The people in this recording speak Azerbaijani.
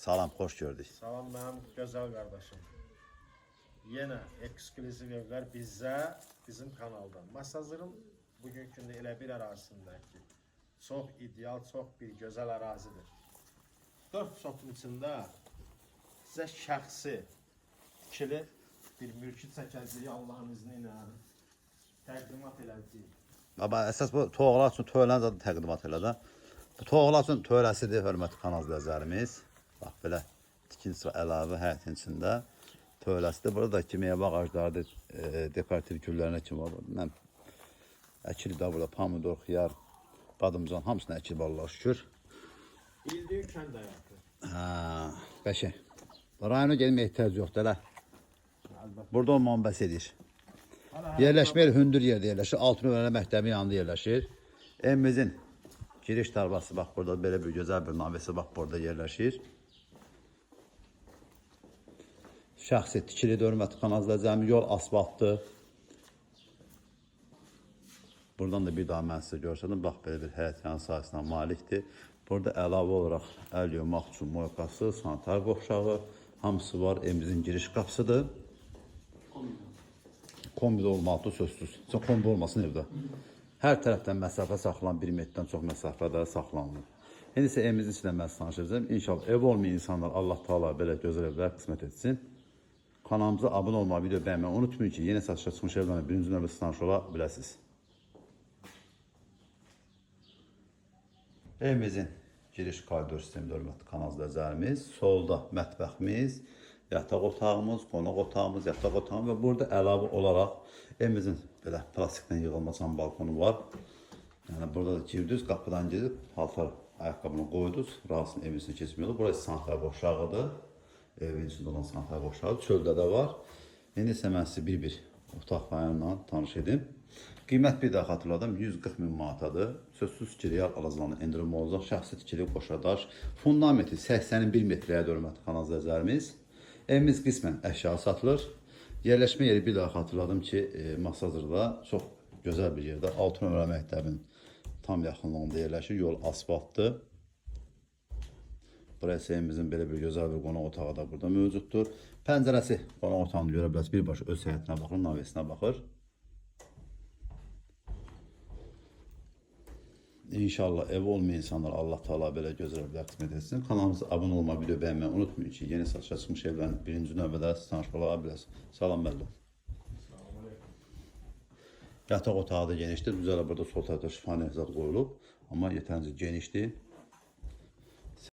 Salam, xoş gördük. Salam mənim gözəl qardaşım. Yenə ekskluziv evlər bizə, bizim kanaldan. Masazırın bugünkü gündə elə bir ərazisində ki, çox ideal, çox bir gözəl ərazidir. 4 sotun içində sizə şəxsi tikili bir mülki çəkəcəyi Allahın izni ilə təqdimat eləyəcəyik. Baba, əsas bu toğlar üçün tövləni zaten təqdimat elə də. Bu toğlar üçün tövləsidir, hörmətli kanal izləyicilərimiz. Bax belə tikintisi əlavə həyətin içində tövləsidir. Burada da ki, meyvə ağaclarıdır, dekorativ güllərinə kimi var. Mən əkilib də burada pomidor, xiyar, badımcan hamısını əkilib Allah'a şükür. İldiyi kənd həyatı. Hə, qəşəng. Rayona getməyə ehtiyac yoxdur elə. Əlbəttə. Burada olmam bəs edir. Hələ Yerləşmə yeri hündür yerdə yerləşir. Altın Övrənə məktəbin yanında yerləşir. Evimizin giriş darbası bax burada belə bir gözəl bir navesi bax burada yerləşir. Şəxsi tikili hörmətli kanal izləyicilərimiz, yol asfaltdır. Buradan da bir daha mən sizə göstərdim. Bax belə bir həyət yanı sahəsinə malikdir. Burada əlavə olaraq əl yumaq üçün moykası, sanitar qovşağı hamısı var. Evimizin giriş qapısıdır. Kombi də olmalıdır sözsüz. Sən kombi olmasın evdə. Hər tərəfdən məsafə saxlanan 1 metrdən çox məsafə də saxlanılır. İndi isə evimizin içində mən sizə tanış edəcəm. İnşallah ev olmayan insanlar Allah Taala belə gözəl evlər qismət etsin. Kanalımıza abunə olmağı, video bəyənməyi unutmayın ki, yeni satışa çıxmış evlərlə birinci növbədə tanış ola biləsiniz. Evimizin giriş koridor sistemi hörmətli kanal izləyicilərimiz, solda mətbəximiz, yataq otağımız, qonaq otağımız, yataq otağımız və burada əlavə olaraq evimizin belə plastikdən yığılma cam balkonu var. Yəni burada da girdiniz, qapıdan girib paltar ayaqqabını qoydunuz, rahatsın evin içinə keçmək olur. Burası sanitar qovşağıdır. Evin içində olan sanitar qovşağı çöldə də var. İndi isə mən sizi bir-bir otaqlarla tanış edim. Qiymət bir daha xatırladım, 140 min manatadır. Sözsüz ki, real alıcılarına endirim olacaq. Şəxsi tikili qoşadaş. Fundamenti 81 metrəyə hörmətli kanal izləyicilərimiz. Evimiz qismən əşya satılır. Yerləşmə yeri bir daha xatırladım ki, Masazırda çox gözəl bir yerdə Altın Ömrə məktəbinin tam yaxınlığında yerləşir. Yol asfaltdır. Burası evimizin belə bir gözəl bir qonaq otağı da burada mövcuddur. Pəncərəsi qonaq otağını görə bilərsiniz. Birbaşa öz həyətinə baxır, navesinə baxır. İnşallah ev olmayan insanlar Allah Taala belə gözəl evlər qismət etsin. Kanalımıza abunə olmağı, video bəyənməyi unutmayın ki, yeni satışa çıxmış evlərin birinci növbədə siz tanış ola biləsiniz. Salam müəllim. Salam. Yataq otağı da genişdir. Düzələ burada sol tərəfdə şifaner zad qoyulub, amma yetərincə genişdir.